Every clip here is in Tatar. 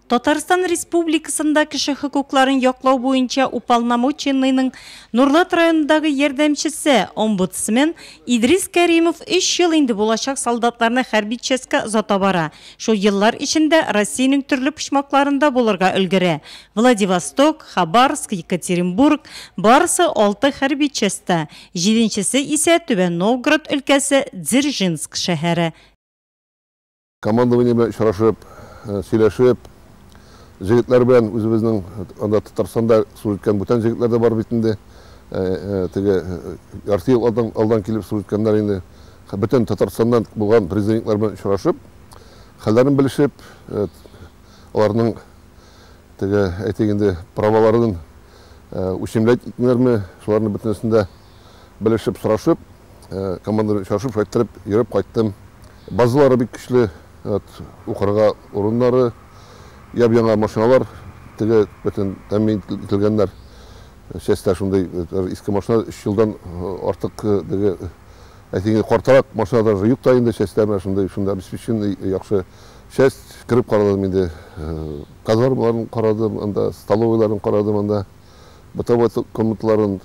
Татарстан Республикасында кеше хокукларын яклау буенча уполномоченныйның Нурлат районындагы ярдәмчесе, омбудсмен Идрис Кәримов өч ел инде булачак солдатларны хәрби частька озата бара. Шул еллар эчендә Россиянең төрле почмакларында булырга өлгерә. Владивосток, Хабаровск, Екатеринбург, барысы алты хәрби частьта, җиденчесе исә Түбән Новгород өлкәсе Дзержинск шәһәре. Командование белән очрашып, сөйләшеп, җегетләр белән үзебезнең анда Татарстанда служить иткән бүтән җегетләр дә бар бит инде. Теге ярты ел алдан, алдан килеп служить иткәннәр инде. Бөтен Татарстаннан булган призывниклар белән очрашып, хәлләрен белешеп, аларның теге, әйтик инде, праваларын ущемлять итмиләрме, шуларны бөтенесен дә белешеп, сорашып, команда белән очрашып, шулай иттереп йөреп кайттым. Базалары бик көчле, вот, укырга урыннары, яп-яңа машиналар, теге бөтен тәэмин ителгәннәр. Частьта шундый иске машина өч елдан артык теге, әйтик инде, картарак машина даже юк та инде частьта, менә шундый, шундый обеспеченный яхшы часть. Кереп карадым инде, казармаларын карадым анда, столовыйларын карадым анда. Бытовой комнаталарын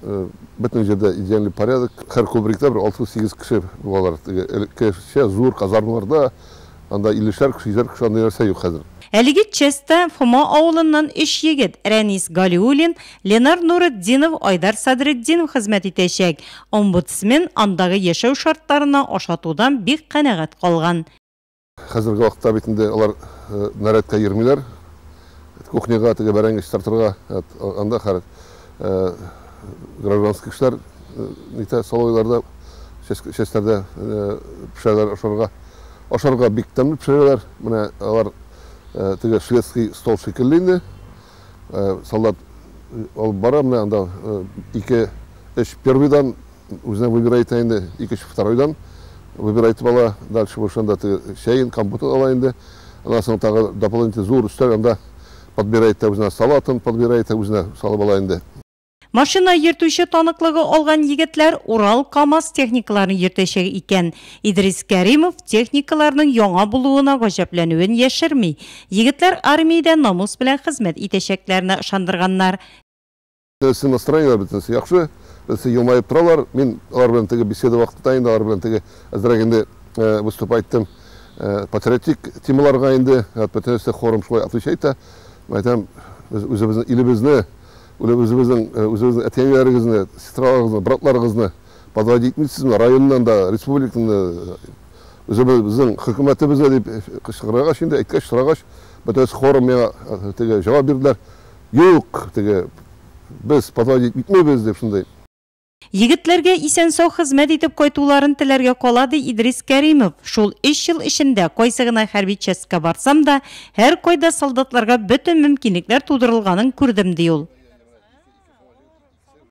бөтен җирдә идеальный порядок. Һәр кубрикта бер 6-8 кеше булалар. Теге элеккечә зур казармаларда анда 50-шәр кеше, 100-әр кеше андый нәрсә юк хәзер. Әлеге частьта Фома авылыннан өч егет, Рәнис Галиуллин, Ленар Нуретдинов, Айдар Садретдинов хезмәт итәчәк. Омбудсмен андагы яшәү шартларына, ашатудан бик канәгать калган. Хәзерге вакытта бит инде алар нарядка йөрмиләр. Кухняга теге бәрәңге чистартырга, анда хәр гражданский кешеләр нитә, столовыйларда, частьләрдә пешерәләр ашарга. Ашарга бик тәмле пешерәләр. Менә алар теге шведский стол шикелле инде. Солдат алып бара, менә анда ике, өч первыйдан үзенә выбирай итә инде, икенче второйдан выбирай итеп ала. Дальше больше анда теге чәен, компотын ала инде. Аннан соң тагы дополнительный зур өстәл, анда подбирай итә үзенә салатын, подбирай итә үзенә салып ала инде. Машина йөртүче таныклыгы алган егетләр Урал, КАМАЗ техникаларын йөртәчәк икән. Идрис Кәримов техникаларның яңа булуына гаҗәпләнүен яшерми. Егетләр армиядә намус белән хезмәт итәчәкләренә ышандырганнар. Бөтенесе настроениеләр бөтенесе яхшы, бөтенесе елмаеп торалар. Мин алар белән теге беседа вакытында инде алар белән теге әзрәк инде выступать иттем патриотик темаларга инде. Бөтенесе хором шулай отвечать итә. Мин әйтәм, без үзебезнең илебезне, үзебезнең үзебезнең әти-әниләрегезне, сестраларыгызны, братларыгызны подводить итмисезме, районнан да, республиканы да, үзебезнең хөкүмәтебезне дип кычкыргач инде, әйткәч, сорагач, бөтенесе хором миңа теге җавап бирделәр. Юк, теге без подводить итмибез дип шундый. Егетләргә исән-сау хезмәт итеп кайтуларын теләргә кала, ди Идрис Кәримов. Шул өч ел эчендә кайсы гына хәрби частька барсам да, һәркайда солдатларга бөтен мөмкинлекләр тудырылганын күрдем, ди ул.